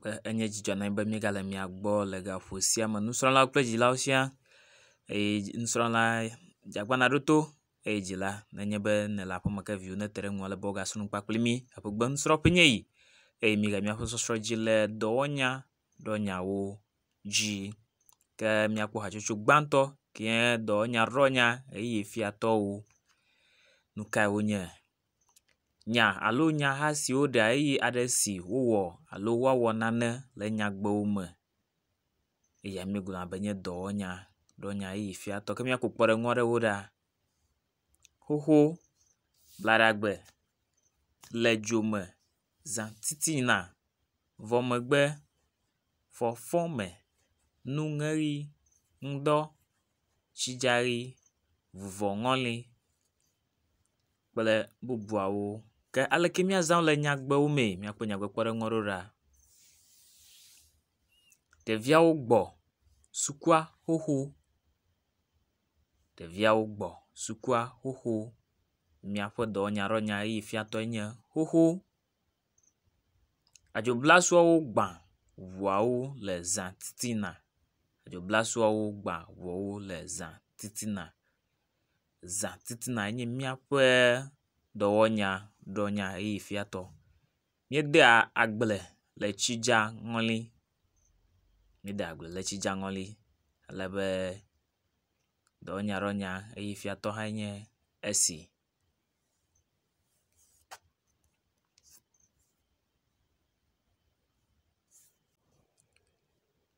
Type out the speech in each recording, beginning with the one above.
Enye dzidzɔ na mi be míegale mia gbɔ le gaƒoƒo sia me. Nusrɔ̃lawo kple dzilawo sia eye nusrɔ̃la dzagba naɖo to eye dzila nenye be nele aƒeme ke viwo nete ɖe ŋuwò ale be woagasrɔ̃ nu kpakpli mí. Eƒegbe nusrɔ̃ƒe nye yi eye míele míaƒe sɔsrɔ̃ dzi le dɔwɔnya ɖɔnyawo dzi. Ke míakpɔ hatsotso gbãtɔ ke nye dɔwɔnya ɖɔnya ʋeyiʋi fiatɔwo. Nu kae wonye? Nya alo nyaha siwo ɖea ʋeyiʋi aɖe si wowɔ alo woawɔ nane le nyagbewo me eya míegblɔna be enye dɔwɔnya ɖɔnya ʋeyiʋi fiatɔ. Ke míakpɔ kpɔɖeŋu aɖewo ɖa. Xoxo, blaɖagbe, le dzo me, zã titina, vɔ megbe, fɔfɔme, nuŋeɣi, ŋdɔ, tsidzaɣi, vuvɔŋɔli kple bubuawo. Ke aleke míazã wo le nyagbewo mee? Míakpɔ nyagbe kpɔɖeŋu aɖewo ɖa. Ɖeviawo gbɔ sukua xoxo. Ɖeviawo gbɔ sukua xoxo. Míaƒe dɔwɔnya ɖɔnya ʋeyiʋi fiatɔe nye xoxo. Adzoblasuawo gbã ŋuawo le zã titina. Adzoblasuawo gbã ŋuawo le zã titina. Zã titina enye míaƒe dɔwɔnya ɖɔnya ʋeyiʋi fiatɔ. Míedea agble le tsidzaŋɔli. Míedea agble le tsidzaŋɔli ale be dɔwɔnya ɖɔnya ʋeyiʋi fiatɔ hãe nye esi.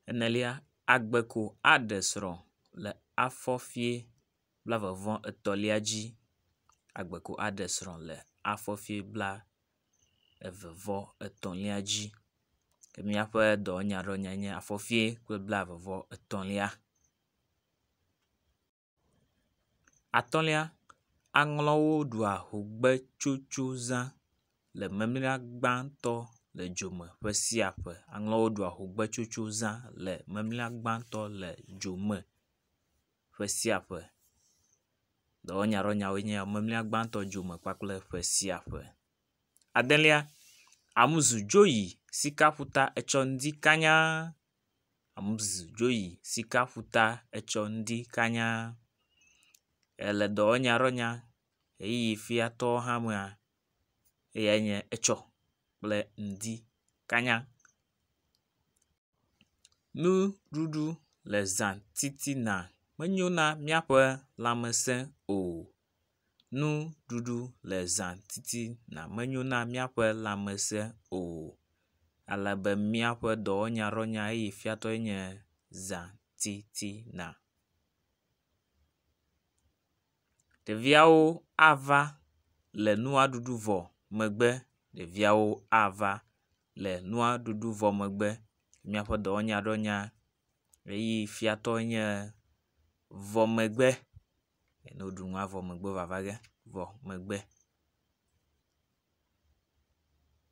Enelia, agbe ko aɖe srɔ̃ le afɔfie blaeve-vɔ-etɔ̃lia dzi. Agbe ko aɖe srɔ̃ le afɔfie blaeve-vɔ-etɔ̃lia dzi. Ke míaƒe dɔwɔnya ɖɔnya nye afɔfie kple blaeve-vɔ-etɔ̃lia. Atɔ̃lia, aŋlɔwo ɖua hogbetsotsozã le memlea gbãtɔ le dzome ƒe sia ƒe. Aŋlɔwo ɖua hogbetsotsozã le memlea gbãtɔ le dzome ƒe sia ƒe. Dɔwɔnya ɖɔnyawoe nye ya, memlea gbãtɔ dzome kpakple ƒe sia ƒe. Adelia, amuzu dzo yi sikaƒuta etsɔ ŋdi kanya. Amuzu dzo yi sikaƒuta etsɔ ŋdi kanya. Ele dɔwɔnya ɖɔnya ʋeyiʋi fiatɔ hã mea, eyae nye etsɔ kple ŋdi kanya. Nuɖuɖu le zã titina menyo na míaƒe lãmesẽ o. Nuɖuɖu le zã titina menyo na míaƒe lãmesẽ o. Ale be míaƒe dɔwɔnya ɖɔnya ʋeyiʋi fiatɔe nye zã titina. Ɖeviawo ava le nua ɖuɖu vɔ megbe. Ɖeviawo ava le nua ɖuɖu vɔ megbe. Míaƒe dɔwɔnya ɖɔnya ʋeyiʋi fiatɔe nye vɔ megbe. Ne woɖu nua vɔ megbe wo vava ge vɔ megbe.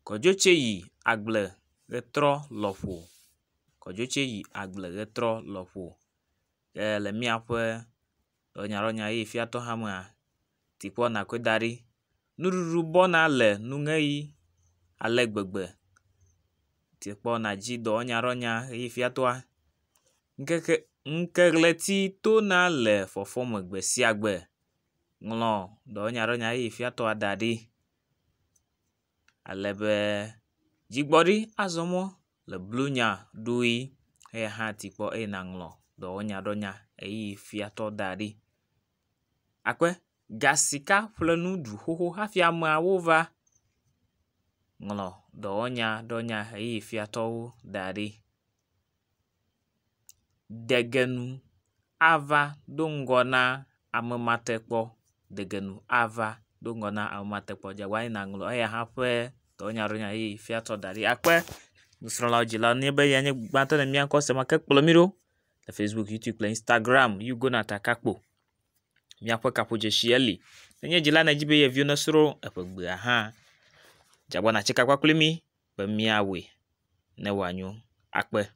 Kɔdzo tsɛ yi agble ʋetrɔ lɔƒo. Kɔdzo tsɛ yi agble ʋetrɔ lɔƒo. Ke le míaƒe dɔwɔnya ʋeyiʋi fiatɔ hã mea, tikpɔ nàkɔe da ɖi. Nuɖuɖu bɔna le nuŋeɣi ale gbegbe. Tekpɔ nàdzi dɔwɔnya ɖɔnya ʋeyiʋi fiatɔa. Ŋkeke ŋkeɣleti tona le fɔfɔme gbe sia gbe. Ŋlɔ dɔwɔnya ɖɔnya ʋeyiʋi fiatɔa da ɖi ale be dzigbɔɖi azɔ mɔ le blunya ɖuɣi. Eya hã tikpɔ eye nàŋlɔ dɔwɔnya ɖɔnya ʋeyiʋi fiatɔ da ɖi. Akpe ga sika ƒle nu ɖu xoxo hafi ameawo va. Ŋlɔ dɔwɔnya ɖɔnya ʋeyiʋi fiatɔwo da ɖi. Degenu ava do ŋgɔ na amematekpɔ. Degenu ava do ŋgɔ na amematekpɔ. Dze agbagba eye nàŋlɔ eya hã ƒe dɔwɔnya ɖɔnya ʋeyiʋi fiatɔ da ɖi. Akpe nusrɔ̃lawo dzilawo nenye be eyae nye gbãtɔ ne mía ŋkɔ sem ke kplɔ mí ɖo le Facebook, YouTube kple Instagram Hugo Atakakpo. Míaƒe kaƒodzesi eli. Nenye dzila nèdi be ye viwo nesrɔ̃ eƒegbea hã, dze agbagba nàtsi ka kpakple mí be míawɔe ne wòanyo. Akpe.